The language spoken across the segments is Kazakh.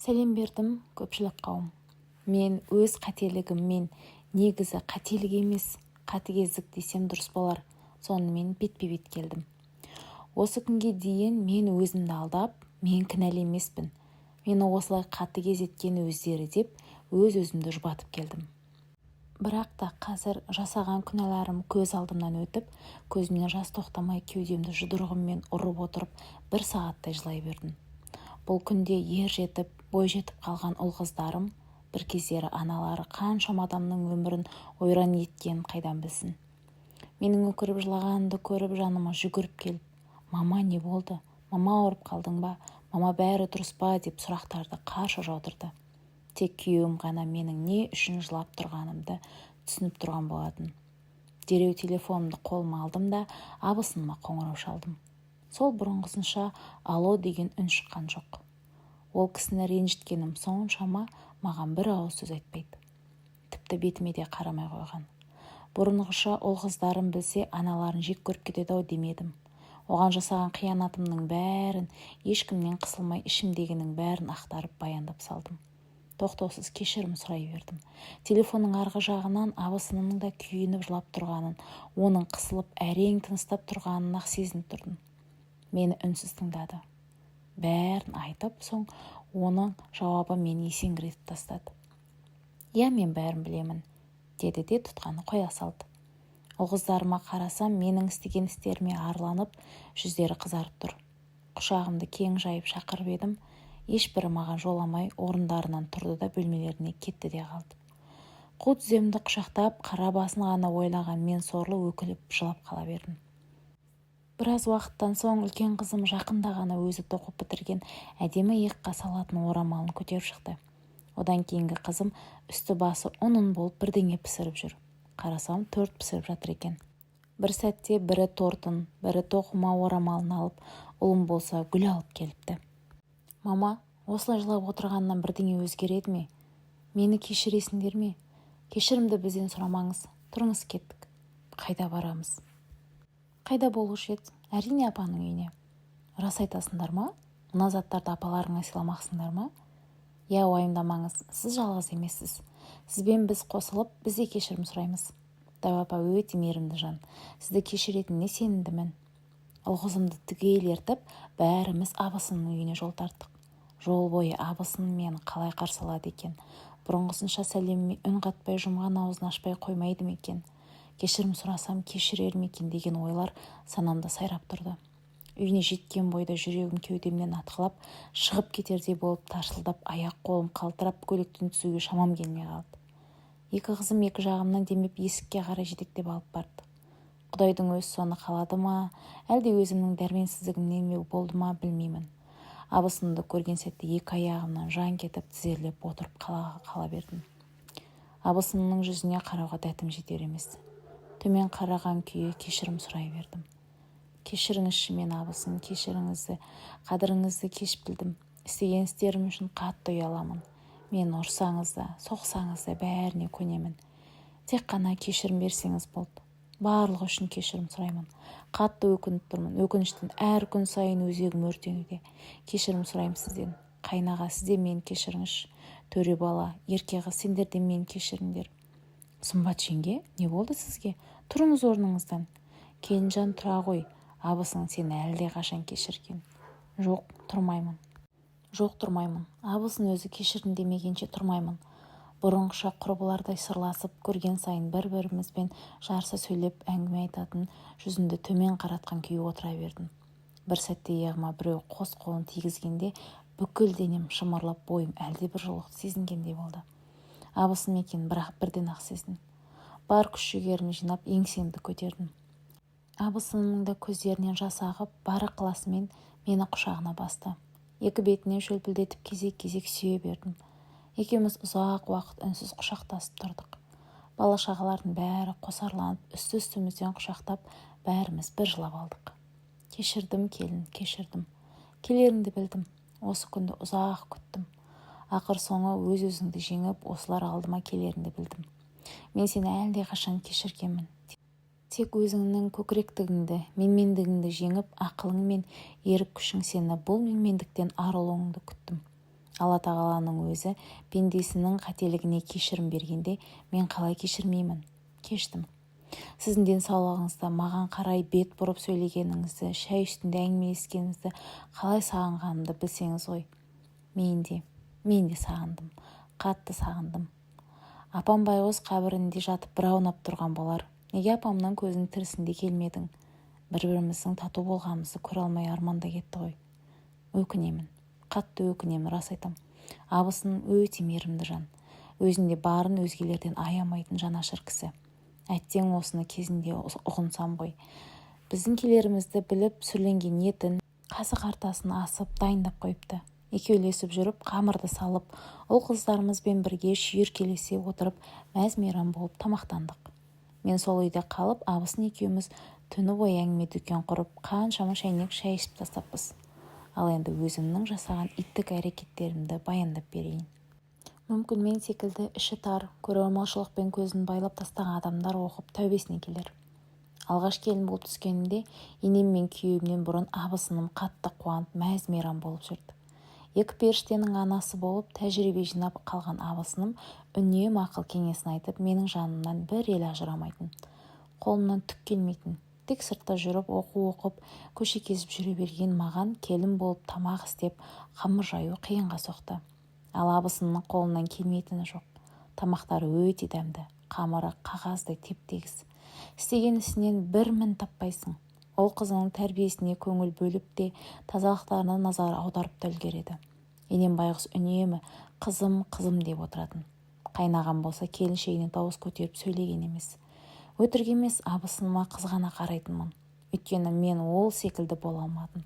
Сәлем бердім, көпшілік қауым. Мен өз қателігіммен, негізі қателік емес, қатыгездік десем дұрыс болар, сонымен бетпе-бет келдім. Осы күнге дейін мен өзімді алдап, мен кінәлі емеспін, мені осылай қатыгез еткен өздері деп өз-өзімді жұбатып келдім. Бірақ та қазір жасаған күнәларым көз алдымнан өтіп, көзімнен жас тоқтамай, кеудемді жұдырығыммен ұрып отырып, бір сағаттай жылай бердім. Бұл күнде ер жетіп, бой жетіп қалған ұл-қыздарым бір кездері аналары қаншама адамның өмірін ойран еткенін қайдан білсін. Менің өкіріп жылағанымды көріп, жаныма жүгіріп келіп, «Мама, не болды? Мама, ауырып қалдың ба? Мама, бәрі дұрыс па?» деп сұрақтарды қарша жаудырды. Тек күйеуім ғана менің не үшін жылап тұрғанымды түсініп тұрған болатын. Дереу телефонымды қолыма алдым да, абысыныма қоңырау шалдым. Сол бұрынғысынша «алло» деген үн шыққан жоқ. Ол кісіні ренжіткенім соншама, маған бір ауыз сөз айтпайды, тіпті бетіме де қарамай қойған. Бұрынғыша ұл-қыздарым білсе, аналарын жек көріп кетеді-ау демедім. Оған жасаған қиянатымның бәрін ешкімнен қысылмай, ішімдегінің бәрін ақтарып, баяндап салдым. Тоқтаусыз кешірім сұрай бердім. Телефонның арғы жағынан абысынымның да күйініп жылап тұрғанын, оның қысылып әрең тыныстап тұрғанын-ақ сезініп тұрдым. Мені үнсіз тыңдады. Бәрін айтып соң, оның жауабы мені есеңгіретіп тастады. «Иә, мен бәрін білемін», – деді де, тұтқаны қоя салды. Ұл-қыздарыма қарасам, менің істеген істеріме арланып, жүздері қызарып тұр. Құшағымды кең жайып шақырып едім, ешбірі маған жоламай, орындарынан тұрды да, бөлмелеріне кетті де қалды. Қу тіземді құшақтап, қара басын ғана ойлаған мен сорлы өкініп жылап қала бердім. Біраз уақыттан соң үлкен қызым жақында ғана өзі тоқып бітірген әдемі иыққа салатын орамалын көтеріп шықты. Одан кейінгі қызым үсті-басы ұн-ұн болып, бірдеңе пісіріп жүр. Қарасам, торт пісіріп жатыр екен. Бір сәтте бірі тортын, бірі тоқыма орамалын алып, ұлым болса гүл алып келіпті. «Мама, осылай жылап отырғаннан бірдеңе өзгереді ме? Мені кешіресіңдер ме?» «Кешірімді бізден сұрамаңыз. Тұрыңыз, кеттік». «Қайда барамыз?» «Қайда болушы еді? Әрине, апаның үйіне». «Рас айтасыңдар ма? Мына заттарды апаларыңа сыйламақсыңдар ма?» «Иә, уайымдамаңыз, сіз жалғыз емессіз. Сізбен біз қосылып, біз де кешірім сұраймыз. Дәу апа өте мейірімді жан, сізді кешіретініне сенімдімін». Ұл-қызымды түгел ертіп, бәріміз абысынның үйіне жол тарттық. Жол бойы абысыным мені қалай қарсы алады екен? Бұрынғысынша сәлеміме үн қатпай, жұмған аузын ашпай қоймайды ма екен? Кешірім сұрасам, кешірер ме екен деген ойлар санамда сайрап тұрды. Үйіне жеткен бойда жүрегім кеудемнен атқылап шығып кетердей болып тарсылдап, аяқ-қолым қалтырап, көліктен түсуге шамам келмей қалды. Екі қызым екі жағымнан демеп, есікке қарай жетектеп алып барды. Құдайдың өзі соны қалады ма, әлде өзімнің дәрменсіздігімнен ме болды ма, білмеймін. Абысынымды көрген сәтте екі аяғымнан жан кетіп, тізерлеп отырып қала бердім. Абысынымның жүзіне қарауға дәтім жетер емес. Төмен қараған күйі кешірім сұрай бердім. «Кешіріңізші мені, абысын, кешіріңіз. Қадіріңізді кеш білдім. Істеген істерім үшін қатты ұяламын. Мені ұрсаңыз да, соқсаңыз да, бәріне көнемін. Тек қана кешірім берсеңіз болды. Барлығы үшін кешірім сұраймын. Қатты өкініп тұрмын. Өкініштен әр күн сайын өзегім өртенуде. Кешірім сұраймын сізден. Қайнаға, сіз де мені кешіріңізші. Төре бала, ерке қыз, сендер де мені кешіріңдер». «Сымбат жеңге, не болды сізге? Тұрыңыз орныңыздан». «Келінжан, тұра ғой, абысының сені әлдеқашан кешірген». «Жоқ, тұрмаймын. Жоқ, тұрмаймын. Абысын өзі кешірдім демегенше, тұрмаймын». Бұрынғыша құрбылардай сырласып, көрген сайын бір-бірімізбен жарыса сөйлеп, әңгіме айтатын жүзімді төмен қаратқан күйі отыра бердім. Бір сәтте иығыма біреу қос қолын тигізгенде, бүкіл денем шымырлап, бойым әлдебір жылулықты сезінгендей болды. Абысыным екенін бірақ бірден-ақ сездім. Бар күш-жігерімді жинап, еңсемді көтердім. Абысынымның да көздерінен жас ағып, бар ықыласымен мені құшағына басты. Екі бетінен шөлпілдетіп, кезек-кезек сүйе бердім. Екеуміз ұзақ уақыт үнсіз құшақтасып тұрдық. Бала-шағалардың бәрі қосарланып, үсті-үстімізден құшақтап, бәріміз бір жылап алдық. «Кешірдім, келін, кешірдім. Келеріңді білдім. Осы күнді ұзақ күттім. Ақыр соңы өз-өзіңді жеңіп, осылар алдыма келеріңді білдім. Мен сені әлдеқашан кешіргенмін. Тек өзіңнің көкіректігіңді, менмендігіңді жеңіп, ақылың мен ерік күшің сені бұл менмендіктен арылуыңды күттім. Алла тағаланың өзі пендесінің қателігіне кешірім бергенде, мен қалай кешірмеймін? Кештім. Сіздің денсаулығыңызды, маған қарай бет бұрып сөйлегеніңізді, шай үстінде әңгімелескеніңізді қалай сағынғанымды білсеңіз ғой. Мен де сағындым, қатты сағындым. Апам байғұс қабірінде жатып бір аунап тұрған болар. Неге апамның көзінің тірісінде келмедің? Бір-біріміздің тату болғанымызды көре алмай арманда кетті ғой. Өкінемін, қатты өкінемін, рас айтам. Абысыным өте мейірімді жан, өзінде барын өзгелерден аямайтын жанашыр кісі. Әттең, осыны кезінде ұғынсам ғой. Біздің келерімізді біліп, сүрленген етін, қазы-қартасын асып, дайындап қойыпты. Екеулесіп жүріп қамырды салып, ұл-қыздарымызбен бірге шүйіркелесе отырып, мәз-мейрам болып тамақтандық. Мен сол үйде қалып, абысын екеуміз түні бойы әңгіме-дүкен құрып, қаншама шәйнек шай ішіп тастаппыз. Ал енді өзімнің жасаған иттік әрекеттерімді баяндап берейін. Мүмкін, мен секілді іші тар, көреалмаушылықпен көзін байлап тастаған адамдар оқып, тәубесіне келер. Алғаш келін болып түскенімде енем мен күйеуімнен бұрын абысыным қатты қуанып, мәз-мейрам болып жүрді. Екі періштенің анасы болып, тәжірибе жинап қалған абысыным үнемі ақыл-кеңесін айтып, менің жанымнан бір елі ажырамайтын. Қолымнан түк келмейтін, тек сыртта жүріп оқу оқып, көше кезіп жүре берген маған келін болып тамақ істеп, қамыр жаю қиынға соқты. Ал абысынның қолынан келмейтіні жоқ. Тамақтары өте дәмді, қамыры қағаздай теп-тегіс, істеген ісінен бір мін таппайсың. Ол қызының тәрбиесіне көңіл бөліп те, тазалықтарына назар аударып та үлгереді. Енем байғұс үнемі «қызым, қызым» деп отыратын. Қайнағам болса, келіншегіне дауыс көтеріп сөйлеген емес. Өтірік емес, абысыныма қызғана қарайтынмын. Өйткені мен ол секілді бола алмадым,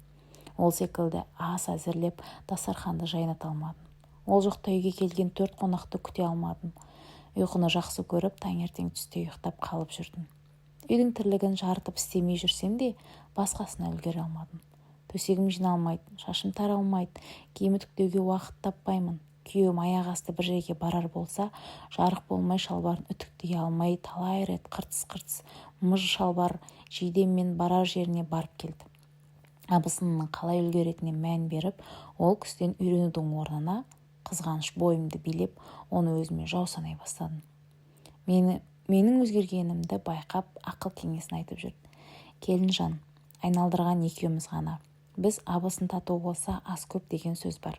ол секілді ас әзірлеп, дастарханды жайната алмадым. Ол жоқта үйге келген төрт қонақты күте алмадым. Ұйқыны жақсы көріп, таңертең түсте ұйықтап қалып жүрдім. Үйдің тірлігін жарытып істемей жүрсем де, басқасына үлгере алмадым. Төсегім жиналмайды, шашым таралмайды, киім үтіктеуге уақыт таппаймын. Күйеуім аяқ асты бір жерге барар болса, жарық болмай, шалбарын үтіктей алмай, талай рет қыртыс-қыртыс мыж шалбар жейдеммен барар жеріне барып келді. Абысынымның қалай үлгеретініне мән беріп, ол кісіден үйренудің орнына, қызғаныш бойымды билеп, оны өзіме жау санай бастадым. Менің өзгергенімді байқап, ақыл кеңесін айтып жүрді. Келінжан, айналдырған екеуміз ғана. Біз абысын тату болса, ас көп деген сөз бар.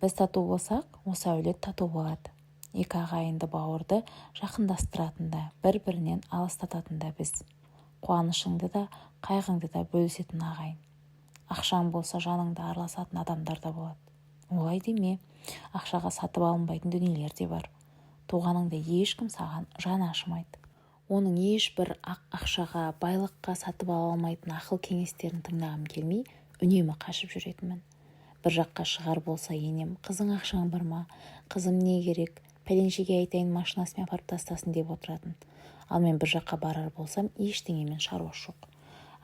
Біз тату болсақ, осы әулет тату болады. Екі ағайынды бауырды жақындастыратын да, бір-бірінен алыстататын да біз. Қуанышыңды да, қайғыңды да бөлісетін ағайын. Ақшаң болса, жаныңда араласатын адамдар да болады. Олай деме, ақшаға сатып алынбайтын дүниелер де бар. Туғаныңда ешкім саған жаны ашымайды. Оның ешбір ақшаға, байлыққа сатып ала алмайтын ақыл кеңестерін тыңдағым келмей, үнемі қашып жүретінмін. Бір жаққа шығар болса, енем: «Қызың, ақшаң бар ма? Қызым, не керек? Пәленшеге айтайын, машинасымен апарып тастасын», – деп отыратын. Ал мен бір жаққа барар болсам, ештеңемен шаруасы жоқ,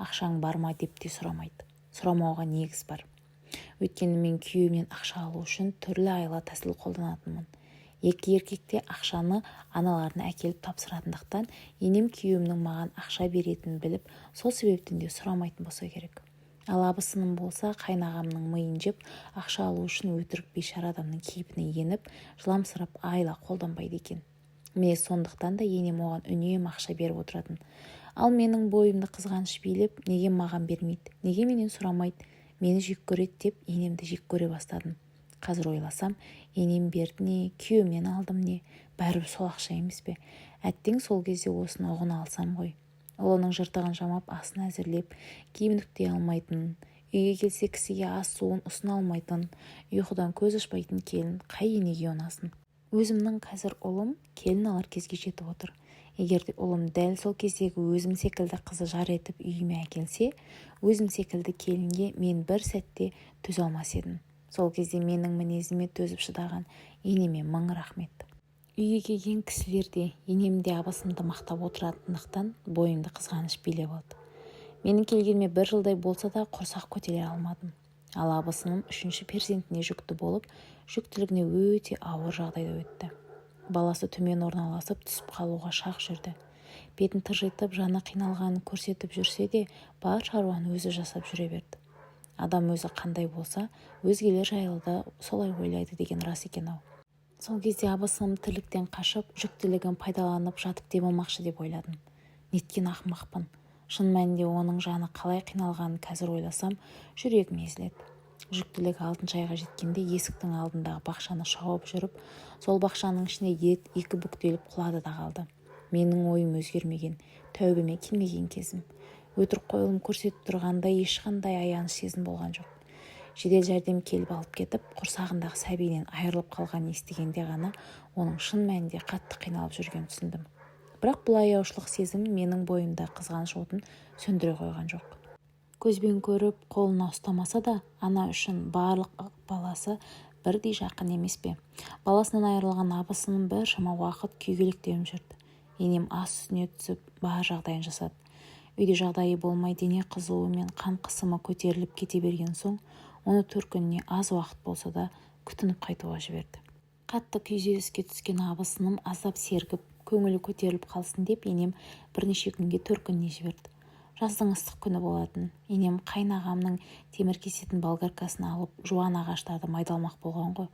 ақшаң бар ма деп те сұрамайды. Сұрамауға негіз бар, өйткені мен күйеуімнен ақша алу үшін түрлі айла тәсіл қолданатынмын. Екі еркек те ақшаны аналарына әкеліп тапсыратындықтан, енем күйеуімнің маған ақша беретінін біліп, сол себептен де сұрамайтын болса керек. Ал абысыным болса, қайнағамның миын жеп, ақша алу үшін өтірік бейшара адамның кейпіне еніп, жыламсырап айла қолданбайды екен. Міне, сондықтан да енем оған үнемі ақша беріп отыратын. Ал менің бойымды қызғаныш билеп, неге маған бермейді, неге менен сұрамайды, мені жек көреді деп, енемді жек көре бастадым. Қазір ойласам, енем берді не, күйеуімнен алдым не, бәрібір сол ақша емес пе? Әттең, сол кезде осыны ұғына алсам ғой. Ұлының жыртығын жамап, асын әзірлеп, киімін үтіктей алмайтын, үйге келсе кісіге ас-суын ұсына алмайтын, ұйқыдан көз ашпайтын келін қай енеге ұнасын? Өзімнің қазір ұлым келін алар кезге жетіп отыр. Егер де ұлым дәл сол кездегі өзім секілді қызды жар етіп үйіме әкелсе, өзім секілді келінге мен бір сәтте төзе алмас едім. Сол кезде менің мінезіме төзіп шыдаған енеме мың рахмет. Үйге келген кісілер де, енем де абысынымды мақтап отыратындықтан, бойымды қызғаныш билеп алды. Менің келгеніме бір жылдай болса да, құрсақ көтере алмадым. Ал абысыным үшінші перзентіне жүкті болып, жүктілігіне өте ауыр жағдайда өтті. Баласы төмен орналасып, түсіп қалуға шақ жүрді. Бетін тыржитып, жаны қиналғанын көрсетіп жүрсе де, бар шаруаны өзі жасап жүре берді. Адам өзі қандай болса, өзгелер жайлы да солай ойлайды деген рас екен-ау. Сол кезде абысыным тірліктен қашып, жүктілігін пайдаланып жатып демалмақшы деп ойладым. Неткен ақымақпын. Шын мәнінде оның жаны қалай қиналғанын қазір ойласам, жүрегім езіледі. Жүктілігі 6-айға жеткенде есіктің алдындағы бақшаны шауып жүріп, сол бақшаның ішінде екі бүктеліп құлады да қалды. Менің ойым өзгермеген, тәубеме келмеген кезім. Өтірік қойылым көрсетіп тұрғандай ешқандай аяныш сезім болған жоқ. Жедел жәрдем келіп алып кетіп, құрсағындағы сәбиінен айырылып қалғанын естігенде ғана оның шын мәнінде қатты қиналып жүргенін түсіндім. Бірақ бұл аяушылық сезім менің бойымда қызғаныш отын сөндіре қойған жоқ. Көзбен көріп, қолына ұстамаса да, ана үшін барлық баласы бірдей жақын емес пе? Баласынан айырылған абысыным біршама уақыт күйгелектеуім жүрді. Енем ас үстіне түсіп, бар жағдайын жасады. Үйде жағдайы болмай, дене қызуы мен қан қысымы көтеріліп кете берген соң, оны төркініне аз уақыт болса да күтініп қайтуға жіберді. Қатты күйзеліске түскен абысыным аздап сергіп, көңілі көтеріліп қалсын деп енем бірнеше күнге төркініне жіберді. Жаздың ыстық күні болатын. Енем қайын ағамның темір кесетін болгаркасын алып, жуан ағаштарды майдаламақ болған ғой.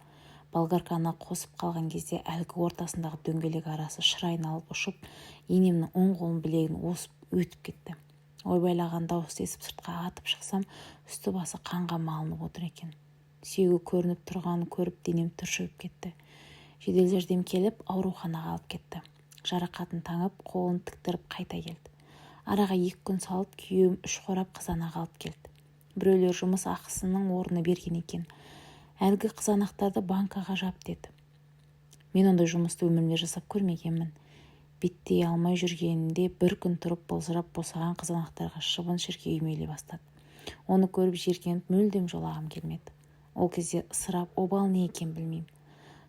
Болгарканы қосып қалған кезде әлгі ортасындағы дөңгелек арасы шыр айналып ұшып, енемнің оң қолын білегін осып өтіп кетті. Ойбайлаған дауыс естіп сыртқа атып шықсам, үсті-басы қанға малынып отыр екен. Сүйегі көрініп тұрғанын көріп денем түршігіп кетті. Жедел жәрдем келіп, ауруханаға алып кетті. Жарақатын таңып, қолын тіктіріп қайта келді. Араға 2 күн салып күйеуім 3 қорап қызанақ алып келді. Біреулер жұмыс ақысының орнына берген екен. Әлгі қызанақтарды банкаға жап деді. Мен ондай жұмысты өмірімде жасап көрмегенмін. Беттей алмай жүргенімде бір күн тұрып былжырап босаған қызанақтарға шыбын-шіркей үймелей бастады. Оны көріп жиіркеніп мүлдем жолағым келмеді. Ол кезде ысырап обал не екенін білмеймін.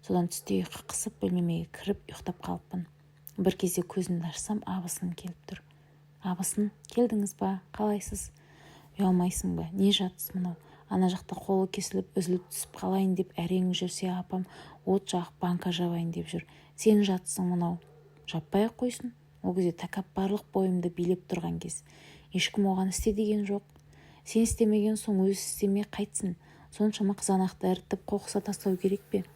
Содан түсте ұйқы қысып бөлмеме кіріп ұйықтап қалыппын. Бір кезде көзімді ашсам, абысыным келіп тұр. Абысын, келдіңіз ба? Қалайсыз? Ұялмайсың ба? Не жатыс мынау? Ана жақта қолы кесіліп, үзіліп түсіп қалайын деп әрең жүрсе, апам от жағып банка жабайын деп жүр. Сен жатсың мынау. Жаппай-ақ қойсын. Ол кезде тәкаппарлық бойымды билеп тұрған кез. Ешкім оған істе деген жоқ. Сен істемеген соң өзі істемей қайтсын. Соншама қызанақты ірітіп қоқысқа тастау керек пе?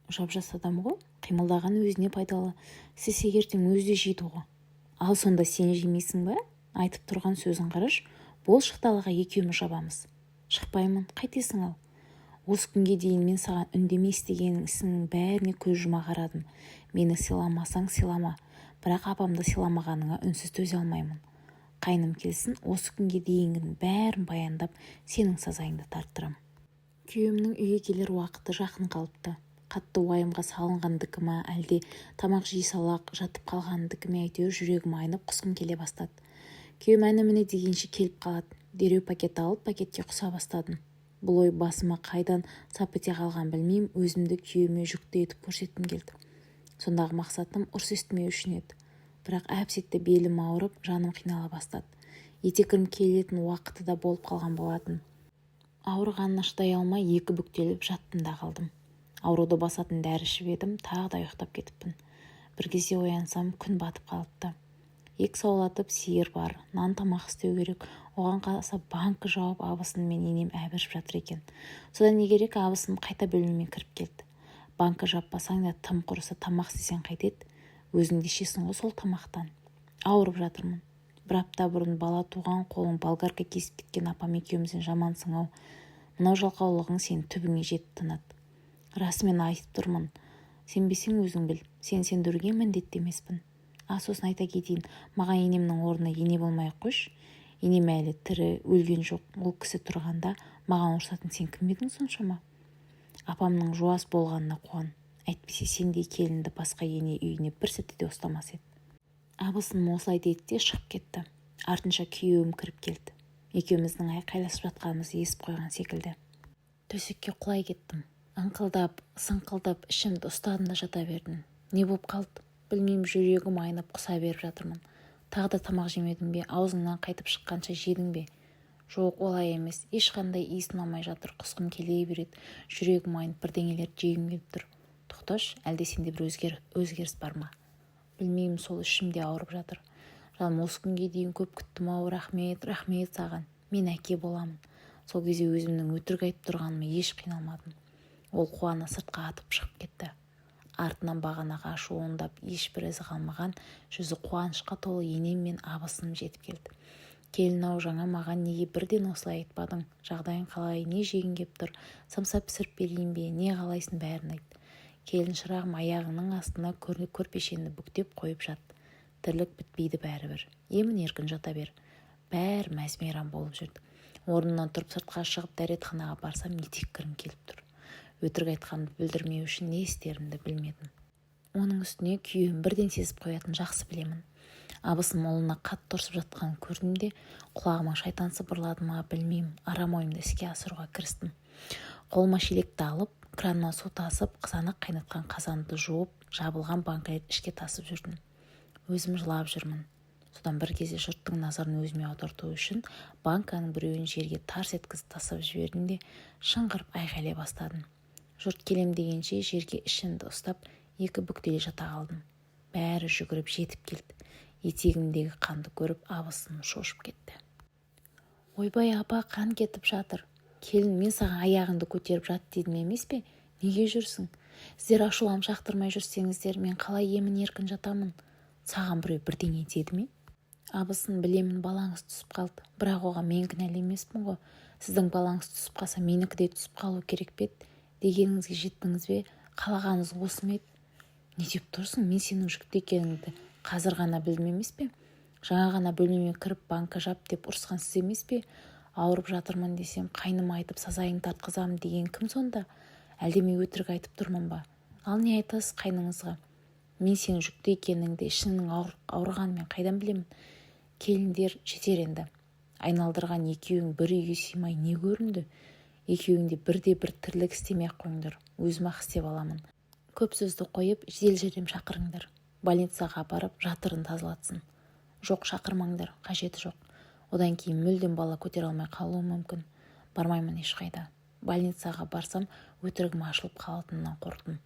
Жап-жас адам ғой, қимылдаған өзіне пайдалы. Істесе ертең өзі де жейді ғой. Ал сонда сен жемейсің ба? Айтып тұрған сөзін қараш, бол шық далаға, екеуміз жабамыз. Шықпаймын, қайтесің ал? Осы күнге дейін мен саған үндемей істеген ісіңнің бәріне көз жұма қарадым. Мені сыйламасаң сыйлама, бірақ апамды сыйламағаныңа үнсіз төзе алмаймын. Қайным келсін, осы күнге дейінгінің бәрін баяндап, сенің сазайыңды тарттырам. Күйеуімнің үйге келер уақыты жақын қалыпты. Қатты уайымға салынғандікі ма, әлде тамақ жей сала жатып қалғандікі ме, әйтеуір жүрегім айнып, құсқым келе бастады. Күйеуім әні-міне дегенше келіп қалады. Дереу пакет алып, пакетке құса бастадым. Бұл ой басыма қайдан сап ете қалғанын білмеймін, өзімді күйеуіме жүкті етіп көрсеткім келді. Сондағы мақсатым ұрыс естімеу үшін еді. Бірақ әп-сәтте белім ауырып, жаным қинала бастады. Етеккірім келетін уақыты да болып қалған болатын. Ауырғанына шыдай алмай екі бүктеліп жаттым да қалдым. Ауруды басатын дәрі ішіп едім, тағы да ұйықтап кетіппін. Бір кезде оянсам, күн батып қалыпты. 2 саулатып сиыр бар, нан тамақ істеу керек. Оған қалса банкі жауып абысыным мен енем әбіржіп жатыр екен. Содан не керек, абысыным қайта бөлмеме кіріп келді. Банкі жаппасаң да тым құрыса тамақ істесең қайтеді? Өзің де ішесің ғой сол тамақтан. Ауырып жатырмын. Бір апта бұрын бала туған қолын болгарка кесіп кеткен апам екеумізден жамансың-ау. Мынау жалқаулығың сенің түбіңе жетіп тынады. Расымен айтып тұрмын. Сенбесең өзің біл. Сені сендіруге міндетті емеспін. А сосын айта кетейін, маған енемнің орнына ене болмай-ақ қойшы. Енем әлі тірі, өлген жоқ. Ол кісі тұрғанда маған ұрсатын сен кім едің соншама? Апамның жуас болғанына қуан. Әйтпесе сендей келінді басқа ене үйіне бір сәтте де ұстамас еді. Абысыным осылай деді де шығып кетті. Артынша күйеуім кіріп келді. Екеуміздің айқайласып жатқанымызды естіп қойған секілді. Төсекке құлай кеттім. Ыңқылдап, сыңқылдап ішімді ұстадым да жата бердім. Не болып қалды? Білмеймін, жүрегім айнып құса беріп жатырмын. Тағы да тамақ жемедің бе? Аузыңнан қайтып шыққанша жедің бе? Жоқ, олай емес. Ешқандай иіс ұнамай жатыр. Құсқым келе береді. Жүрегім айнып бірдеңелерді жегім келіп тұр. Тоқташы, әлде сенде бір өзгеріс бар ма? Білмеймін, сол ішім де ауырып жатыр. Жаным, осы күнге дейін көп күттім-ау, рахмет, рахмет саған. Мен әке боламын. Сол кезде өзімнің өтірік айтып тұрғаныма еш қиналмадым. Ол қуана сыртқа атып шығып кетті. Артынан бағанағы ашуындап ешбір ізі қалмаған, жүзі қуанышқа толы енем мен абысыным жетіп келді. Келін-ау, жаңа маған неге бірден осылай айтпадың? Жағдайың қалай, не жегің кеп тұр? Самса пісіріп берейін бе, не қалайсың, бәрін айт. Келін шырағым, аяғыңның астына көрпешені бүктеп қойып жат. Тірлік бітпейді бәрібір. Емін-еркін жата бер. Бәрі мәз-мейрам болып жүрді. Орнымнан тұрып сыртқа шығып дәретханаға барсам, етек кірім келіп тұр. Өтірік айтқанымды білдірмеу үшін не істерімді білмедім. Оның үстіне күйеуім бірден сезіп қоятынын жақсы білемін. Абысыным ұлына қатты ұрсып жатқанын көрдім де, құлағыма шайтан сыбырлады ма білмеймін, арам ойымды іске асыруға кірістім. Қолыма шелекті алып, краннан су тасып, қызанақ қайнатқан қазанды жуып, жабылған банкілерді ішке тасып жүрдім. Өзім жылап жүрмін. Содан бір кезде жұрттың назарын өзіме аударту үшін банканың біреуін жерге тарс еткізіп тастап жібердім де, шыңғырып айқайлай бастадым. Жұрт келем дегенше жерге ішімді ұстап, екі бүктеле жата қалдым. Бәрі жүгіріп жетіп келді. Етегімдегі қанды көріп абысыным шошып кетті. Ойбай, апа, қан кетіп жатыр. Келін, мен саған аяғыңды көтеріп жат дедім емес пе? Неге жүрсің? Сіздер ашуланып жақтырмай жүрсеңіздер, мен қалай емін-еркін жатамын? Саған біреу бірдеңе деді ме? Абысын, білемін, балаңыз түсіп қалды. Бірақ оған мен кінәлі емеспін ғой. Сіздің балаңыз түсіп қалса, менікі де түсіп қалу керек пе еді? Дегеніңізге жеттіңіз бе? Қалағаныңыз осы ма еді? Не деп тұрсың? Мен сенің жүкті екеніңді қазір ғана білдім емес пе? Жаңа ғана бөлмеме кіріп банка жап деп ұрысқан сіз емес пе? Ауырып жатырмын десем, қайныма айтып сазайын тартқызамын деген кім сонда? Әлде мен өтірік айтып тұрмын ба? Ал не айтасыз қайныңызға? Мен сенің жүкті екеніңді, ішіңнің ауырғанын мен қайдан білемін? Келіндер, жетер енді. Айналдырған екеуің бір үйге сыймай не көрінді? Екеуің де бірде-бір тірлік істемей-ақ қойыңдар. Өзім-ақ істеп аламын. Көп сөзді қойып, жедел жәрдем шақырыңдар. Больницаға апарып, жатырын тазалатсын. Жоқ, шақырмаңдар, қажеті жоқ. Одан кейін мүлдем бала көтере алмай қалуым мүмкін. Бармаймын ешқайда. Больницаға барсам, өтірігім ашылып қалатынынан қорықтым.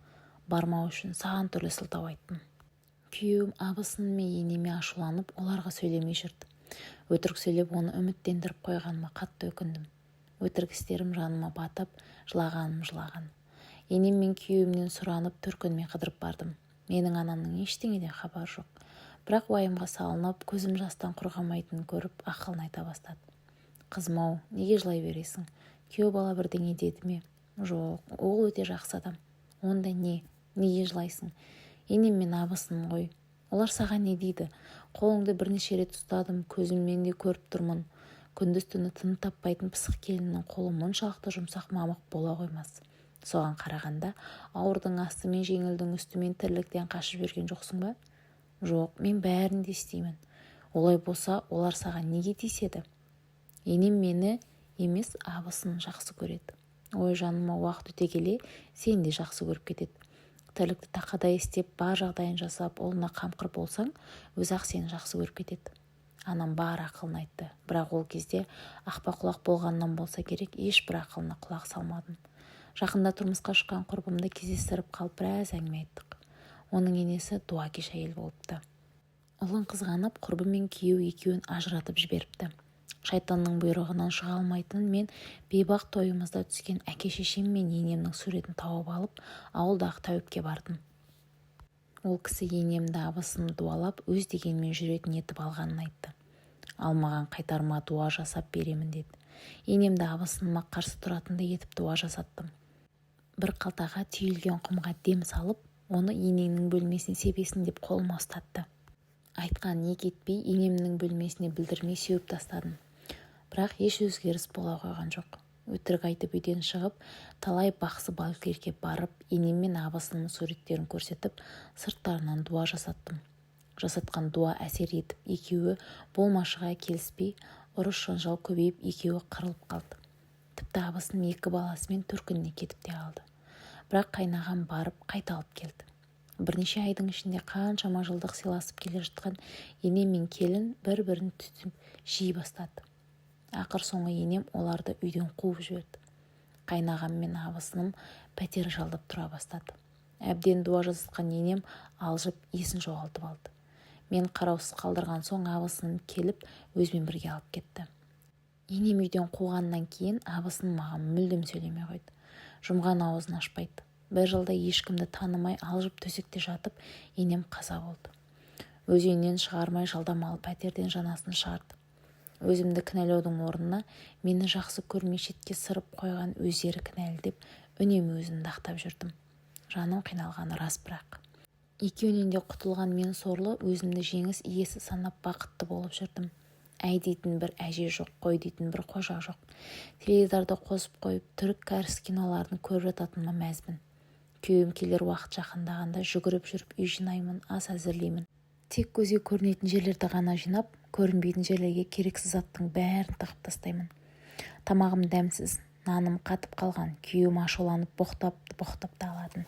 Бармау үшін сан түрлі сылтау айттым. Күйеуім абысыным мен енеме ашуланып, оларға сөйлемей жүрді. Өтірік сөйлеп, оны үміттендіріп қойғаныма қатты өкіндім. Өтірік істерім жаныма батып, жылағаным жылаған. Енем мен күйеуімнен сұранып, төркініме қыдырып бардым. Менің анамның ештеңеден хабары жоқ. Бірақ уайымға салынып, көзім жастан құрғамайтынын көріп, ақылын айта бастады. Қызым-ау, неге жылай бересің? Күйеу бала бірдеңе деді ме? Жоқ, ол өте жақсы адам. Онда не? Неге жылайсың? Енем мен абысыным ғой. Олар саған не дейді? Қолыңды бірнеше рет ұстадым, көзіммен де көріп тұрмын. Күндіз-түні тыным таппайтын пысық келіннің қолы мұншалықты жұмсақ мамық бола қоймас. Соған қарағанда, ауырдың астымен, жеңілдің үстімен тірліктен қашып жүрген жоқсың ба? Жоқ, мен бәрін де істеймін. Олай болса, олар саған неге тиіседі? Енем мені емес, абысынын жақсы көреді. Ой, жаныма, уақыт өте келе сені де жақсы көріп кетеді. Тірлікті тақадай істеп, бар жағдайын жасап, ұлына қамқор болсаң, өзі-ақ сені жақсы көріп кетеді. Анам бар ақылын айтты, бірақ ол кезде ақпа құлақ болғаннан болса керек, ешбір ақылына құлақ салмадым. Жақында тұрмысқа шыққан құрбымды кездестіріп қалып, біраз әңгіме айттық. Оның енесі дуакеш әйел болыпты. Ұлын қызғанып, құрбы мен күйеуі екеуін ажыратып жіберіпті. Шайтанның бұйрығынан шыға алмайтын мен бейбақ тойымызда түскен әке-шешем мен енемнің суретін тауып алып, ауылдағы тәуіпке бардым. Ол кісі енемді, абысынымды дуалап, өз дегенімен жүретін етіп алғанын айтты. Ал маған қайтарма дуа жасап беремін деді. Енемді абысыныма қарсы тұратындай етіп дуа жасаттым. Бір қалтаға түйілген құмға дем салып, оны енеңнің бөлмесіне себесің деп қолыма ұстатты. Айтқан екі етпей, енемнің бөлмесіне білдірмей сеуіп тастадым. Бірақ еш өзгеріс бола қойған жоқ. Өтірік айтып үйден шығып, талай бақсы-балгерге барып, енем мен абысынымның суреттерін көрсетіп, сырттарынан дуа жасаттым. Жасатқан дуа әсер етіп, екеуі болмашыға келіспей, ұрыс-жанжал көбейіп, екеуі қырылып қалды. Тіпті абысыным екі баласымен төркініне кетіп те қалды. Бірақ қайнағам барып қайта алып келді. Бірнеше айдың ішінде қаншама жылдық сыйласып келе жатқан енем мен келін бір-бірін түтіп жей бастады. Ақыр соңы енем оларды үйден қуып жіберді. Қайнағам мен абысыным пәтер жалдап тұра бастады. Әбден дуа жасатқан енем алжып, есін жоғалтып алды. Мен қараусыз қалдырған соң абысыным келіп, өзімен бірге алып кетті. Енем үйден қуғаннан кейін абысыным маған мүлдем сөйлемей қойды. Жұмған аузын ашпайды. Бір жылдай ешкімді танымай алжып төсекте жатып, енем қаза болды. Өз үйінен шығармай, жалдамалы пәтерден жанасын шығарды. Өзімді кінәлаудың орнына мені жақсы көрмей шетке сырып қойған өздері кінәлі деп үнемі өзімді ақтап жүрдім. Жаным қиналғаны рас бірақ. Екеуінен де құтылған мен сорлы өзімді жеңіс иесі санап бақытты болып жүрдім. Әй дейтін бір әже жоқ, қой дейтін бір қожа жоқ. Теледидарды қосып қойып, түрік, кәріс киноларын көріп жататыныма мәзбін. Күйеуім келер уақыт жақындағанда жүгіріп жүріп үй жинаймын, ас әзірлеймін. Тек көзге көрінетін жерлерді ғана жинап, көрінбейтін жерлерге керексіз заттың бәрін тығып тастаймын. Тамағым дәмсіз, наным қатып қалған, күйеуім ашуланып боқтап-боқтап та алатын.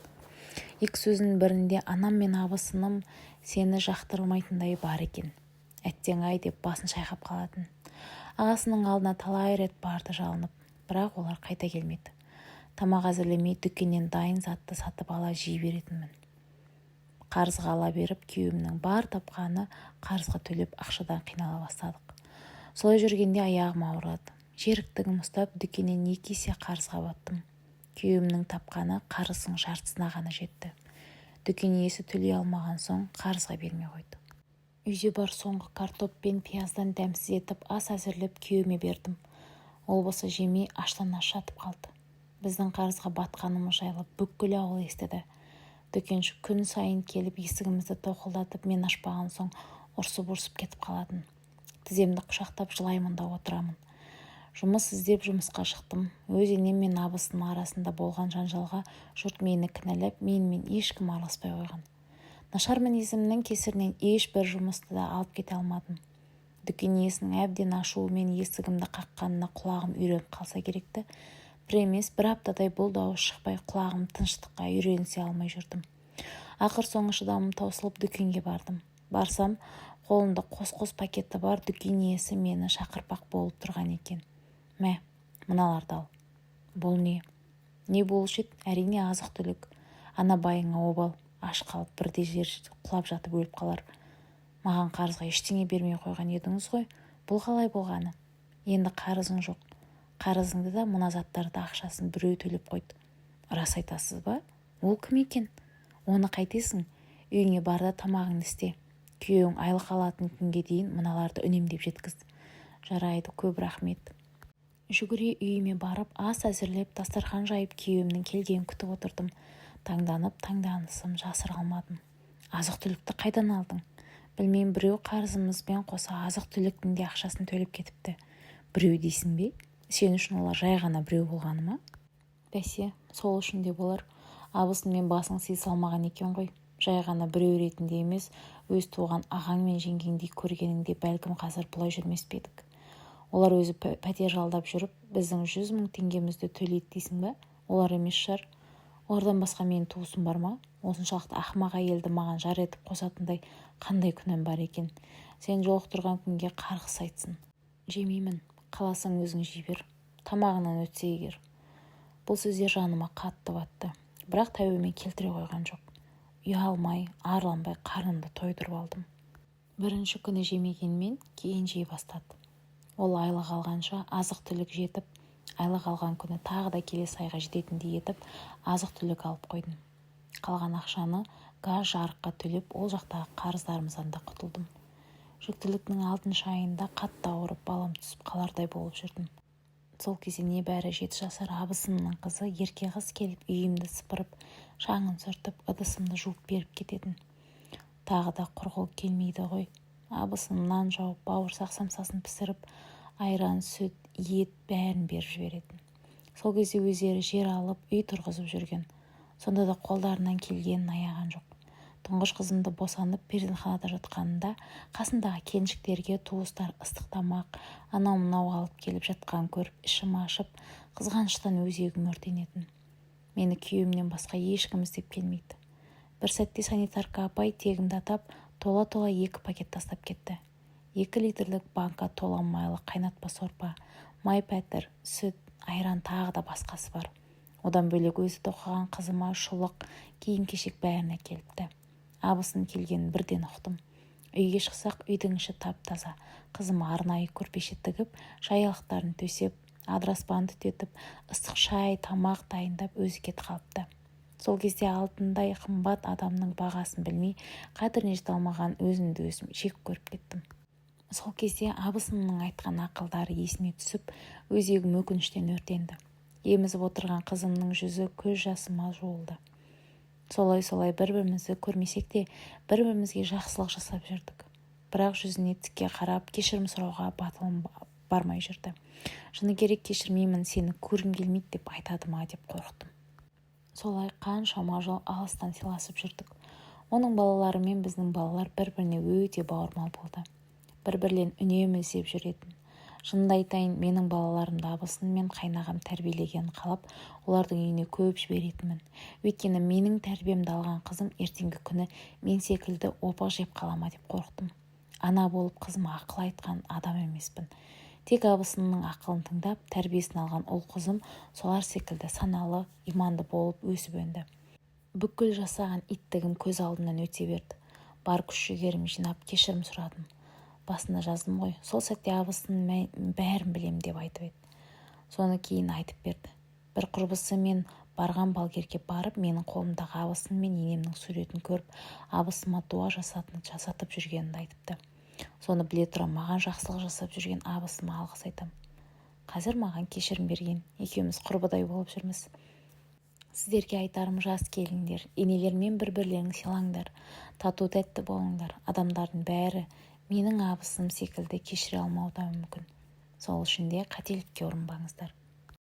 Екі сөзінің бірінде анам мен абысыным сені жақтырмайтындай бар екен. Әттең-ай деп басын шайқап қалатын. Ағасының алдына талай рет барды жалынып, бірақ олар қайта келмеді. Тамақ әзірлемей, дүкеннен дайын затты сатып ала жей беретінмін. Қарызға ала беріп, күйеуімнің бар тапқаны қарызға төлеп, ақшадан қинала бастадық. Солай жүргенде аяғым ауырады. Жеріктігім ұстап, дүкеннен 2 есе қарызға баттым. Күйеуімнің тапқаны қарыздың жартысына ғана жетті. Дүкен иесі төлей алмаған соң қарызға бермей қойды. Үйде бар соңғы картоп пен пияздан дәмсіз етіп ас әзірлеп күйеуіме бердім. Ол болса жемей аштан-аш жатып қалды. Біздің қарызға батқанымыз жайлы бүкіл ауыл естіді. Дүкенші күн сайын келіп есігімізді тоқылдатып, мен ашпаған соң ұрсып-ұрсып кетіп қалатын. Тіземді құшақтап жылаймын да отырамын. Жұмыс іздеп жұмысқа шықтым. Өз енем мен абысыным арасында болған жанжалға жұрт мені кінәлап, менімен ешкім араласпай қойған. Нашар мінезімнің кесірінен ешбір жұмысты да алып кете алмадым. Дүкен иесінің әбден ашуымен есігімді қаққанына құлағым үйреніп қалса керекті. Бір емес, бір аптадай бұл дауыс шықпай құлағым тыныштыққа үйренісе алмай жүрдім. Ақыр соңы шыдамым таусылып дүкенге бардым. Барсам, қолында қос-қос пакеті бар дүкен иесі мені шақырпақ болып тұрған екен. Мә, мыналарды ал. Бұл не? Не болушы еді? Әрине азық-түлік. Ана байыңа обал, аш қалып бірде жер құлап жатып өліп қалар. Маған қарызға ештеңе бермей қойған едіңіз ғой. Бұл қалай болғаны? Енді қарызың жоқ. Қарызыңды да мына заттарды ақшасын біреу төлеп қойды. Рас айтасыз ба? Ол кім екен? Оны қайтесің? Үйіңе бар да тамағыңды істе. Күйеуің айлық алатын күнге дейін мыналарды үнемдеп жеткіз. Жарайды, көп рахмет. Жүгіре үйіме барып, ас әзірлеп, дастархан жайып, күйеуімнің келгенін күтіп отырдым. Таңданып, таңданысым жасыра алмадым. Азық-түлікті қайдан алдың? Білмеймін, біреу қарызымызбен қоса азық-түліктің де ақшасын төлеп кетіпті. Біреу дейсің бе? Сен үшін олар жай ғана біреу болғаны ма? Бәсе, сол үшін де болар. Абысынмен басың сыйыса алмаған екен ғой. Жай ғана біреу ретінде емес, өз туған ағаң мен жеңгеңдей көргеніңде бәлкім қазір бұлай жүрмес пе едік. Олар өзі пәтер жалдап жүріп, біздің 100 000 теңгемізді төлейді дейсің бе? Олар емес шығар. Олардан басқа менің туысым бар ма? Осыншалықты ақымақ әйелді маған жар етіп қосатындай қандай күнәм бар екен? Сен жолықтырған күнге қарғыс айтсын. Жемеймін, қаласаң өзің жей бер. Тамағыңнан өтсе егер. Бұл сөздер жаныма қатты батты. Бірақ тәубеме келтіре қойған жоқ. Ұялмай, арланбай қарнымды тойдырып алдым. Бірінші күні жемегенмен кейін жей бастады. Ол айлық алғанша азық-түлік жетіп, айлық алған күні тағы да келесі айға жететіндей етіп азық-түлік алып қойдым. Қалған ақшаны газ жарыққа төлеп, ол жақтағы қарыздарымыздан да құтылдым. Жүктіліктің 6-шы айында қатты ауырып, балам түсіп қалардай болып жүрдім. Сол кезде небәрі 7 жасар абысынымның қызы ерке қыз келіп үйімді сыпырып, шаңын сүртіп, ыдысымды жуып беріп кететін. Тағы да құрғыл келмейді ғой. Абысыным нан жауып, бауырсақ самсасын пісіріп, айран, сүт, ет бәрін беріп жіберетін. Сол кезде өздері жер алып, үй тұрғызып жүрген. Сонда да қолдарынан келгенін аяған жоқ. Тұңғыш қызымды босанып перзентханада жатқанында қасындағы келіншектерге туыстар ыстық тамақ, анау-мынау алып келіп жатқанын көріп, ішім ашып, қызғаныштан өзегім өртенетін. Мені күйеуімнен басқа ешкім іздеп келмейді. Бір сәтте санитарка апай тегімді атап, тола-тола 2 пакет тастап кетті. 2 литрлік банка тола майлы қайнатпа сорпа, май пәтір, сүт, айран тағы да басқасы бар. Одан бөлек өзі тоқыған қызыма шұлық, киім-кешек бәрін әкеліпті. Абысын келгенін бірден ұқтым. Үйге шықсақ, үйдің іші тап-таза. Қызым арнайы көрпеше тігіп, жаялықтарын төсеп, адыраспан түтетіп, ыстық шай, тамақ дайындап, өзі кетіп қалыпты. Сол кезде алтындай қымбат адамның бағасын білмей, қадіріне жете алмаған өзімді өзім жек көріп кеттім. Сол кезде абысынымның айтқан ақылдары есіме түсіп, өзегім өкініштен өртенді. Емізіп отырған қызымның жүзі көз жасыма жуылды. Солай-солай бір-бірімізді көрмесек те, бір-бірімізге жақсылық жасап жүрдік. Бірақ жүзіне тіке қарап, кешірім сұрауға батылым бармай жүрді. Шыны керек, кешірмеймін, сені көргім келмейді деп айтады ма деп қорықтым. Солай қаншама жыл алыстан сыйласып жүрдік. Оның балалары мен біздің балалар бір-біріне өте бауырмал болды. Бір-бірлерін үнемі іздеп жүретін. Шынымды айтайын, менің балаларымды абысыным мен қайнағам тәрбиелегенін қалап, олардың үйіне көп жіберетінмін. Өйткені менің тәрбиемді алған қызым ертеңгі күні мен секілді опық жеп қала ма деп қорықтым. Ана болып қызыма ақыл айтқан адам емеспін. Тек абысынымның ақылын тыңдап, тәрбиесін алған ұл-қызым солар секілді саналы, иманды болып өсіп өнді. Бүкіл жасаған иттігім көз алдымнан өте берді. Бар күш-жігерімді жинап, кешірім сұрадым. Басында жаздым ғой, сол сәтте абысыным бәрін білем деп айтып еді. Соны кейін айтып берді. Бір құрбысы мен барған балгерге барып, менің қолымдағы абысыным мен енемнің суретін көріп, абысыныма дуа жасатып жүргенін айтыпты. Соны біле тұра маған жақсылық жасап жүрген абысыныма алғыс айтам. Қазір маған кешірім берген, екеуміз құрбыдай болып жүрміз. Сіздерге айтарым, жас келіндер, енелермен бір-бірлерің сыйлаңдар, тату-тәтті болыңдар. Адамдардың бәрі менің абысыным секілді кешіре алмауы да мүмкін. Сол үшін де қателікке ұрынбаңыздар.